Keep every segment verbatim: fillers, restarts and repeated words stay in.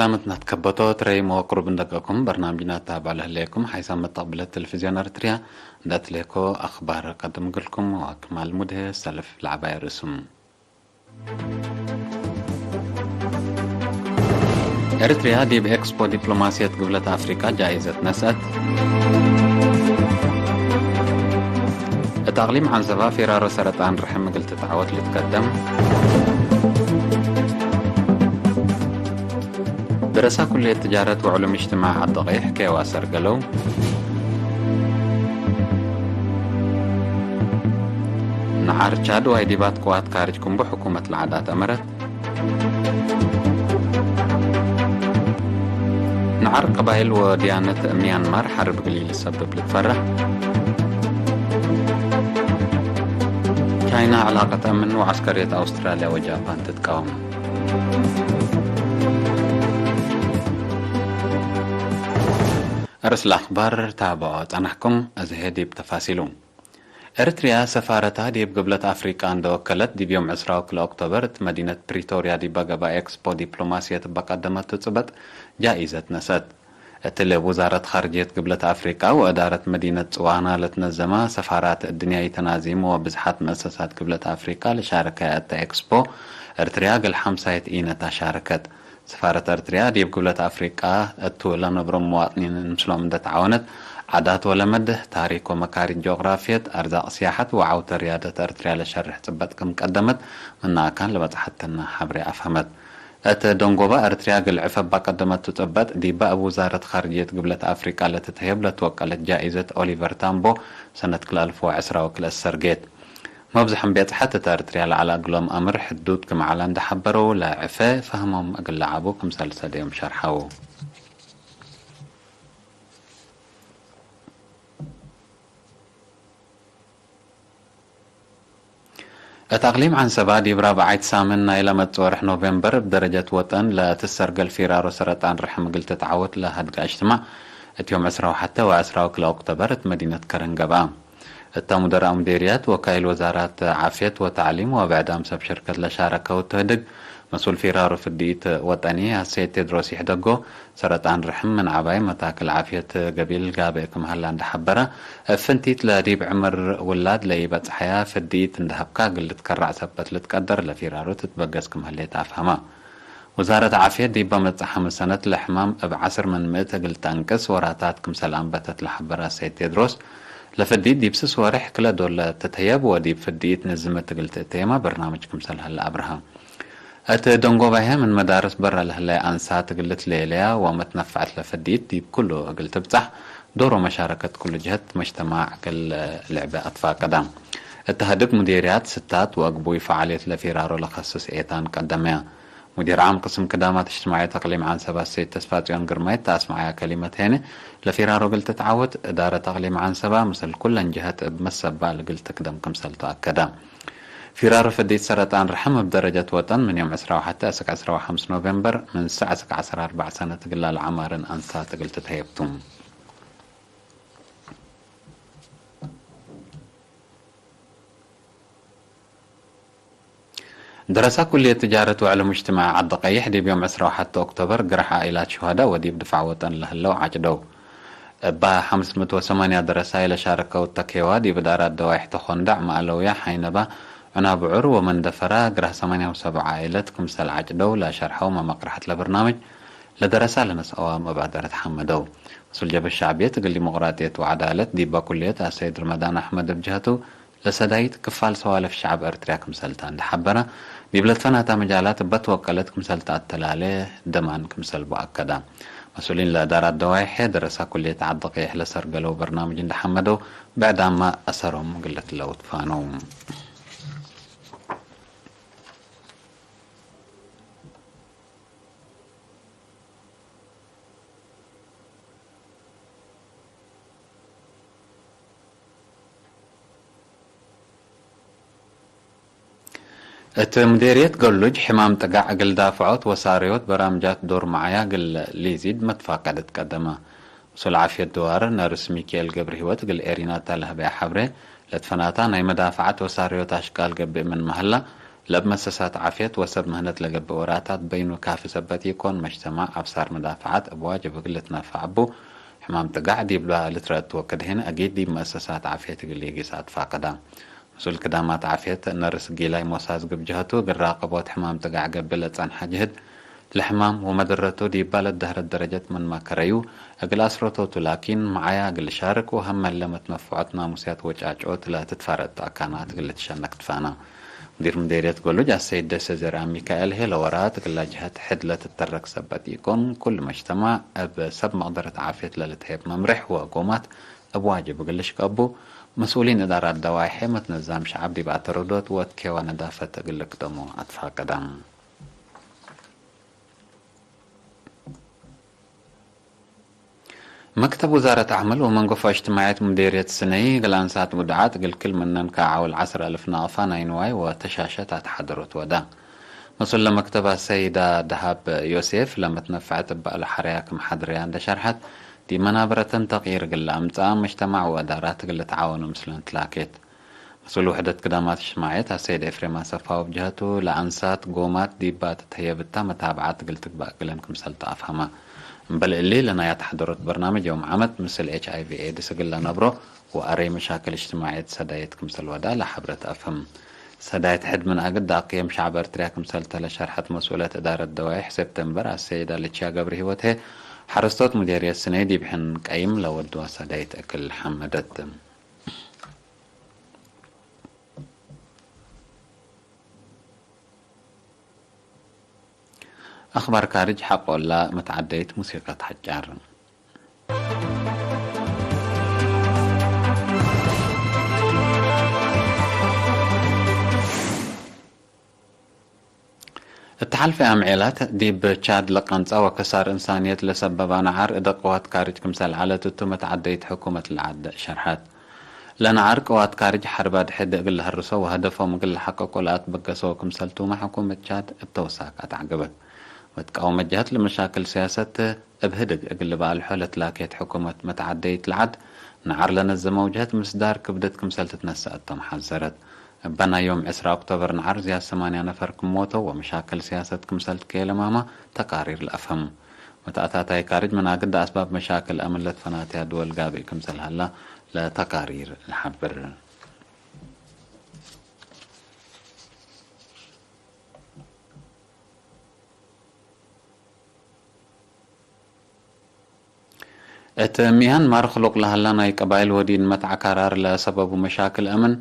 ሰላመት ናትከበቶ ትረይም ወቅሩብ እንደገኩም በርናምጅና ተታብዑ ለህሌኩም ሓይሳም መተቅብለት ቴሌቪዝዮን ኤረትርያ እንደ እትሌኮ አክባር ቀድም እግልኩም ወክማል ሙድሄ ሰልፍ ለዐባይ ርእሱም። ኤረትርያ ዲብ ኤክስፖ ዲፕሎማስየት ግብለት አፍሪቃ ጃኢዘት ነስአት። እት አቅሊም ዐንሰባ ፊራሮ ሰረጣን ርሕም እግል ትትዐወት ልትቀደም። ደረሳ ኩልየት ትጃረት ወዕሉም እጅትማዕ ዐዲ ቀይሕ ኬዋ ሰርገለው። ነዓር ቻድ ዋይ ዲባት ቅዋት ካርጅ ክምቡ ሕኩመት ለዓዳት አመረት። ነዓር ቀባይል ወድያነት ሚያንማር ሐርብ እግል ኢልሰብብ ልትፈረህ። ቻይና ዕላቀት አምን ወዐስከርየት አውስትራልያ ወጃፓን ትትቃወም። አርእስ ለአክባር ታብዖ ጸናሕኩም፣ አዜ ዲብ ተፋሲሉ። ኤረትርያ ሰፋረታ ዲብ ግብለት አፍሪቃ እንደ ወከለት፣ ዲብ ዮም ዕስራ ወክልኤ ኦክቶበር እት መዲነት ፕሪቶርያ ዲበ ገብአ ኤክስፖ ዲፕሎማስየት እበ ቀደመቱ ጽበጥ ጃኢዘት ነስአት። እትሊ እብ ውዛረት ካርጅየት ግብለት አፍሪቃ ወእዳረት መዲነት ጽዋና ለትነዘመ ሰፋራት እድንያይ ተናዚም ወብዝሓት መአሰሳት ግብለት አፍሪቃ ለሻረከያ እተ ኤክስፖ፣ ኤረትርያ እግል ሐምሳይት ኢነት አሻረከት። ሰፋረት ኤረትርያ ዲብ ግብለት አፍሪቃ እቱ ለነብሮም መዋጥኒን ምስሎም እንደ ተዓወነት፣ ዓዳት ወለመድህ፣ ታሪክ ወመካሪት ጂኦግራፍየት፣ አርዛቅ ስያሐት ወዐውተ ርያደት ኤረትርያ ለሸርሕ ጽበጥ ክም ቀደመት ምነ አካን ለበጽሐተነ ሐብሬ አፍሀመት። እት ደንጎባ ኤረትርያ እግል ዕፈ እባ ቀደመቱ ጽበጥ፣ ዲበ እብ ውዛረት ካርጅየት ግብለት አፍሪቃ ለትትሀየብ ለትወቀለት ጃኢዘት ኦሊቨር ታምቦ ሰነት ክልኤ አልፍ ወዐስራ ወክልኤ ሰርጌት። መብዝሐም ቤጽሐት እት ኤረትርያ ለዐለ እግሎም አምር ሕዱድ ክም ዐለ እንደ ሐበረው፣ ለዕፈ ፈህሞም እግል ለዐቡ ክምሰል ሰደዮም ሸርሐው። እት አቅሊም ዐንሰባ ዲብ ራብዓይት ሳምን ናይ ለመጽእ ወርሕ ኖቬምበር እብ ደረጀት ወጠን ለትሰርገል ፊራሮ ሰረጣን ርሕም እግል ትትዓወት ለሀድጋ እጅትማዕ እት ዮም ዕስራ ወሐተ ወዐስራ ወክልኤ ኦክቶበር እት መዲነት ከረን ገብአ። እተ ሙደራእ ሙዴርያት፣ ወካይል ወዛራት ዓፍየት ወተዕሊም ወብዕዳም ሰብ ሽርከት ለሻረከው ትህድግ፣ መስኡል ፊራሮ ፍድኢት ወጠኒ አሰይድ ቴድሮስ ይሕደጎ፣ ሰረጣን ርሕም ምን ዐባይ መታክል ዓፍየት ገቢል ጋብእ ክም ሀላ እንደ ሐበረ፣ እብ ፍንቲት ለዲብ ዕምር ውላድ ለኢበጽሐያ ፍድኢት እንደ ሀብካ እግል ልትከረዕ ሰበት ልትቀደር ለፊራሮ ትትበገስ ክም ህሌት አፍሀመ። ውዛረት ዓፍየት ዲበ መጽእ ሐምስ ሰነት ለሕማም እብ ዐስር ምን ምእት እግል ተአንቅስ ወራታት ክምሰል አንበተት ለሐበረ ሰይድ ቴድሮስ፣ ለፍድኢት ዲብ ስስ ወሬሕ ክለ ዶል ለትትህየብ ወዲብ ፍድኢት ንዝምት እግል ትእተየመ በርናምጅ ክምሰል ሀለ አብርሀ። እት ደንጎባይሀ ምን መዳርስ በረ ለህለ አንሳት እግል ልትሌለያ ወመትነፈዐት ለፍድኢት ዲብ ኩሉ እግል ትብጻሕ ዶር ወመሻረከት ኩሉ ጀሀት መጅተማዕ እግል ልዕበ አትፋቀደ። እት ሀድግ ሙዴርያት ስታት ወአግቡይ ፈዓልየት ለፊራሮ ለከስስ ኤታን ቀደመያ። ሙዲር ዓም ቅስም ክዳማት እጅትማዕየት አቅሊም ዐንሰባ ሰይድ ተስፋጽዮን ግርማይ እተ አስመዐያ ከሊመት ሄነ፣ ለፊራሮ እግል ትትዓወት እዳረት አቅሊም ዐንሰባ ምስል ኩለን ጀሀት እብ መሰባል እግል ትክደም ክምሰልቱ አከደ። ፊራሮ ፍድኢት ሰረጣን ርሕም እብ ደረጀት ወጠን ምን ዮም ዕስራ ወሐተ እስክ ዕስራ ወሐምስ ኖቬምበር ምን ሰዕ እስክ ዐሰር አርበዕ ሰነት እግል ለዐማርን አንሳት እግል ትትሀየብ ቱ። ደረሳ ኩልየት ትጃረት ወዕሉም እጅትማዕ ዐዲ ቀይሕ ዲብ ዮም ዕስራ ወሐተ ኦክቶበር ግራሕ ዓኢላት ሹሀዳእ ወዲብ ድፋዕ ወጠን ለህለው ዓጭደው። እባ ሐምስ ምእት ወሰማንያ ደረሳይ ለሻረከው ተኬዋ ዲብ እዳራት ደዋይሕ ተኮንዳዕ፣ መአለውያ፣ ሐይነባ፣ ዑናብዑር ወመንደፈራ ግራህ ሰማንያ ወሰብዓ ዓኢለት ክምሰል ዓጭደው ለሸርሐው መመቅረሐት ለበርናምጅ ለደረሳ ለነስአዋም እብ አደረት ሐመደው። መስኡል ጀብህት ሸዕብየት እግል ዲሞቅራጥየት ወዐዳለት ዲበ ኩልየት አሰይድ ረመዳን አሕመድ እብ ጀሀቱ፣ ለሰዳይት ክፋል ሰዋልፍ ሸዐብ ኤረትርያ ክምሰልታ እንደ ሐበረ፣ ዲብ ለትፈናታ መጃላት እበ ትወቀለት ክምሰል ተአተላሌ ደማን ክምሰልቡ አከደ። መስኡሊን ለእዳራት ደዋይሕ ደረሳ ኩልየት ዐዲ ቀይሕ ለሰርገለው በርናምጅ እንደ ሐመደው፣ ብዕዳመ አሰሮም እግል ለትለውጥ ፋነው። እት ሙዴርየት ገሉጅ ሕማም ጥጋዕ እግል ዳፍዖት ወሳረዮት በራምጃት ዶር መዓያ እግል ሊዚድ መትፋቀደት ቀደመ። ምስኡል ዓፍየት ድዋር ነርስ ሚካኤል ገብረሂወት እግል ኤሪናታ ለህበያ ሐብሬ፣ ለትፈናታ ናይ መዳፍዓት ወሳረዮት አሽቃል ገብእ ምንመ ሀላ፣ ለእብ መሰሳት ዓፍየት ወሰብ ምህነት ለገብእ ወራታት በይኑ ካፊ ሰበት ኢኮን፣ መጅተማዕ አብሳር መዳፍዓት እብ ዋጅብ እግል ልትነፈዕ እቡ። ሕማም ጥጋዕ ዲብላ ልትረአ እት ወክድ ህን አጊድ ዲብ መአሰሳት ዓፍየት እግል ኢጊስ አትፋቀዳ። መስኡል ክዳማት ዓፍየት ነርስ ጊላይ ሞሳዝ ግብ ጀሀቱ፣ እግል ራቀቦት ሕማም ጥጋዕ ገብእ ለጸንሐ ጅህድ፣ ለሕማም ወመደረቱ ዲባ ለደህረት ደረጀት ምንመ ከረዩ፣ እግል አስረቶቱ ላኪን፣ መዓያ እግል ሻርክ ወሀመ ለመትነፈዖት ናሙስያት ወጫጭኦት ለትትፋረጥ አካናት እግል ልትሸነክ ትፋና። ሙዲር ምዴርየት ጎሉጅ አሰይድ ደሴ ዘርአሚካኤል ህዬ፣ ለወራት እግላ ጀሀት ሕድ ለትተረክ ሰበት ኢኮን፣ ኩሉ መጅተማዕ እብ ሰብ መቅደረት ዓፍየት ለልትሄብ መምሬሕ ወአጎማት እብ ዋጅብ እግል ልሽቀቡ፣ መስኡሊን እዳራት ደዋይሕ መትነዛም ሸዐብ ዲብ አተረዶት ወትኬዋ ነዳፈት እግል ልክደሞ አትፋቀዳ። መክተብ ውዛረት አዕመል ወመንገፎ እጅትማዕየት ሙዴርየት ስነይ፣ እግል አንሳት ውድዓት እግል ክል ምነን ከዐውል ዐስር አልፍ ናቅፋ ናይ ንዋይ ወተሻሸት አትሓደሮት ወዳ። መስኡል ለመክተብ አሰይዳ ደሃብ ዮሴፍ፣ ለመትነፈዐት እበ ለሐረያ ክም ሐድረያ እንዴ ሸርሐት፣ ዲብ መናበረተን ተቅይር እግል ለአምጽአ፣ መጅተማዕ ወአዳራት እግል ልትዓወኑ ምስለን ትላኬት። መስኡል ውሕደት ክዳማት እጅትማዕየት አሰይድ ኤፍሬም አሰፋ ወብ ጀሀቱ፣ ለአንሳት ጎማት ዲባ ትትህየብ እታ መታብዓት እግል ትግባእ እግለን ክምሰል ተአፍሀመ። እምበል እሊ፣ ለናይ አትሓደሮት በርናምጅ የውም ዓመት ምስል ኤች አይ ቪ ኤድስ እግል ለነብሮ ወአረይ መሻክል እጅትማዕየት ሰዳየት ክምሰል ወዳ ለሐብረት አፍህም። ሰዳየት ሕድ ምን አግድ አቅየም ሸዕብ ኤርትርያ ክምሰል ተ ለሸርሐት መስኡለት እዳረት ደዋይሕ ሴፕቴምበር አሰይድ አልችያ ገብረሂወት ህዬ፣ ሐረስቶት ሙዴርየት ስነይ ዲብ ሕን ቀይም ለወድዋ ሰዳይት እግል ሐመደት። አኽባር ካርጅ ሐቆላ መትዓደይት ሙሲቀት ሐጫር። እት ሐልፊ አምዔላት ዲብ ቻድ ለቀንጸ ወከሳር እንሳንየት ለሰበባ ነዓር እደ ቅዋት ካርጅ ክምሰል ዐለት እቱ መትዓደይት ሕኩመት ለዐድ ሸርሐት። ለነዓር ቅዋት ካርጅ ሐርብ አድሕድ እግል ለሀርሶ ወሀደፎም እግል ለሐቅቆ ለአትበገሰው ክምሰልቱመ ሕኩመት ቻድ እብ ተውሳክ አትዐግበት። መትቃወመት ጀሀት ለመሻክል ስያሰት እብ ህድግ እግል ልበአልሖ ለትላኬት ሕኩመት መትዓደይት ለዐድ ነዓር ለነዘመው ጀሀት ምስዳር ክብደት ክምሰል ትትነሰአቶም ሐዘረት። እበ ናይ ዮም ዕስራ ኦክቶበር ነዓር ዝያድ ሰማንያ ነፈር ክም ሞተው ወመሻክል ስያሰት ክምሰል ትከየለማመ ተቃሪር ለአፍህም። መትአታታይ ካርጅ ምን አግደ አስባብ መሻክል አምን ለትፈናተያ ድወል ጋብእ ክምሰል ሀላ ለተቃሪር ለሐብር። እት ሚያንማር ክሉቅ ለሀላ ናይ ቀባይል ወዲን መትዓካራር ለሰበቡ መሻክል አምን፣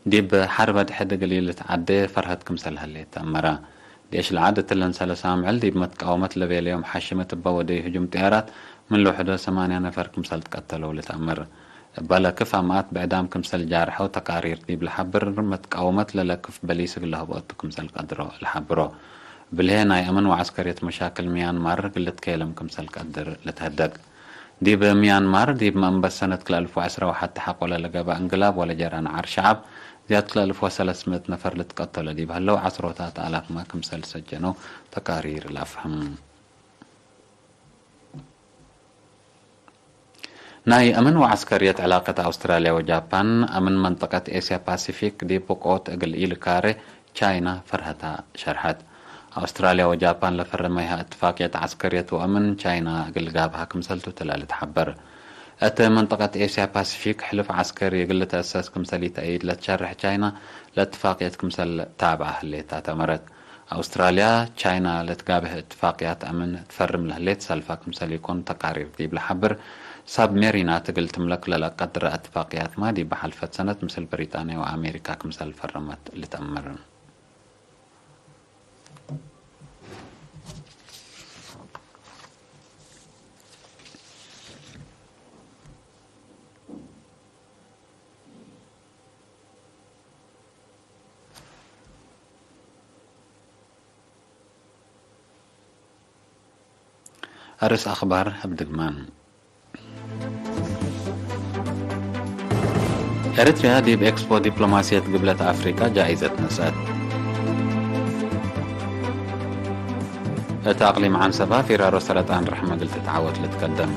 ዲብ ሐርብ አድሕድ እግል ኢልትዓዴ ፈርሀት ክምሰል ሀሌት ተአመረ። ዴሽ ለዐድ እትለን ሰለስ አምዕል ዲብ መትቃወመት ለቤለዮም ሐሽመት እበ ወደዩ ህጁም ጥያራት ምን ለውሕዶ ሰማንያ ነፈር ክምሰል ትቀተለው ልትአመር። እበ ለክፍ አምኣት ብዕዳም ክምሰል ጃርሐው ተቃሪር ዲብ ለሐብር፣ መትቃወመት ለለክፍ በሊስ እግል ለህብኦቱ ክምሰል ቀድሮ ለሐብሮ። ብልሄ ናይ አምን ወዐስከርየት መሻክል ሚያንማር እግል ልትከየለም ክምሰል ቀድር ልትሀደግ። ዲብ ሚያንማር፣ ዲብ መአንበሰነት ክልአልፍ ወዐስራ ወሐቴ ሐቆለ ለገብአ እንግላብ ወለጀርአ ነዓር ሸዐብ፣ ዝያድ ክልአልፍ ወሰለስ ምእት ነፈር ልትቀተሎ ዲብ ሀለው፣ ዐስሮታት አላፍመ ክምሰል ሰጀነው ተቃሪር ለአፍህም። ናይ አምን ወዐስከርየት ዕላቀት አውስትራልያ ወጃፓን፣ አምን መንጠቀት ኤስያ ፓሲፊክ ዲብ ብቆት እግል ኢልካሬ ቻይና ፈርሀታ ሸርሐት። አውስትራልያ ወጃፓን ለፈረመይሀ እትፋቅየት ዐስከርየት ወአምን ቻይና እግል ጋብሃ ክምሰልቱ ተ ለልትሐበር። እት መንጠቀት ኤስያ ፓሲፊክ ሕልፍ ዐስከሪ እግል ልትአሰስ ክምሰል ኢተአይድ ለትሸርሕ ቻይና ለእትፋቅየት ክምሰል ታብዐ ህሌት አተመረት። አውስትራልያ፣ ቻይና ለትጋብህ እትፋቅያት አምን ትፈርም ለህሌት ሰልፋ ክምሰል ኢኮን ተቃሪር ዲብ ለሐብር፣ ሳብሜሪናት እግል ትምለክ ለለቀድረ እትፋቅያትመ ዲብ ሐልፈት ሰነት ምስል ብሪጣንያ ወአሜሪካ ክምሰል ፈረመት ልትአመር። አርእስ አኽባር እብ ድግማን። ኤረትርያ ዲብ ኤክስፖ ዲፕሎማስየት ግብለት አፍሪቀ ጃኢዘት ነስአት። እት አቅሊም ዐንሰባ ፊራሮ ሰረጣን ርሕመ እግል ትትዓወት ልትቀደም።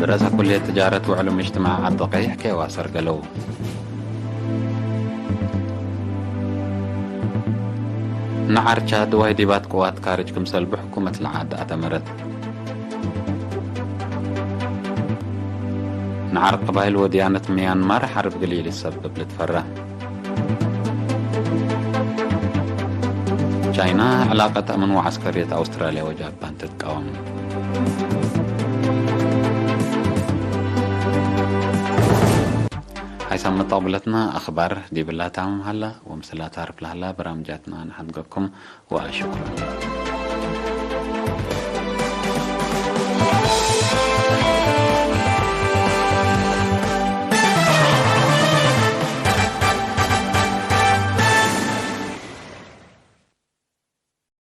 ደረሰ ኩልየት ትጃረት ወዕሉም እጅትማዕ ዐዲ ቀይሕ ኬዋ ሰርገለው። ነዓር ቻድ ዋይ ዲባት ቅዋት ካርጅ ክምሰል ብሕኩመት ለዓድ አተመረት። ነዓር ቀባይል ወድያነት ምያንማር ሐርብ ግሊል ሰብብ ልትፈራ። ቻይና ዕላቀት አምን ወዐስከርየት አውስትራልያ ወጃፓን ትትቃወም። ሀይሳም መጣቅብለትና አኽባር ዲብላ ታምም ሀላ ወምስላ ታርፍ ለሀላ በራምጃትና ነሐድገኩም ወአሽኩር።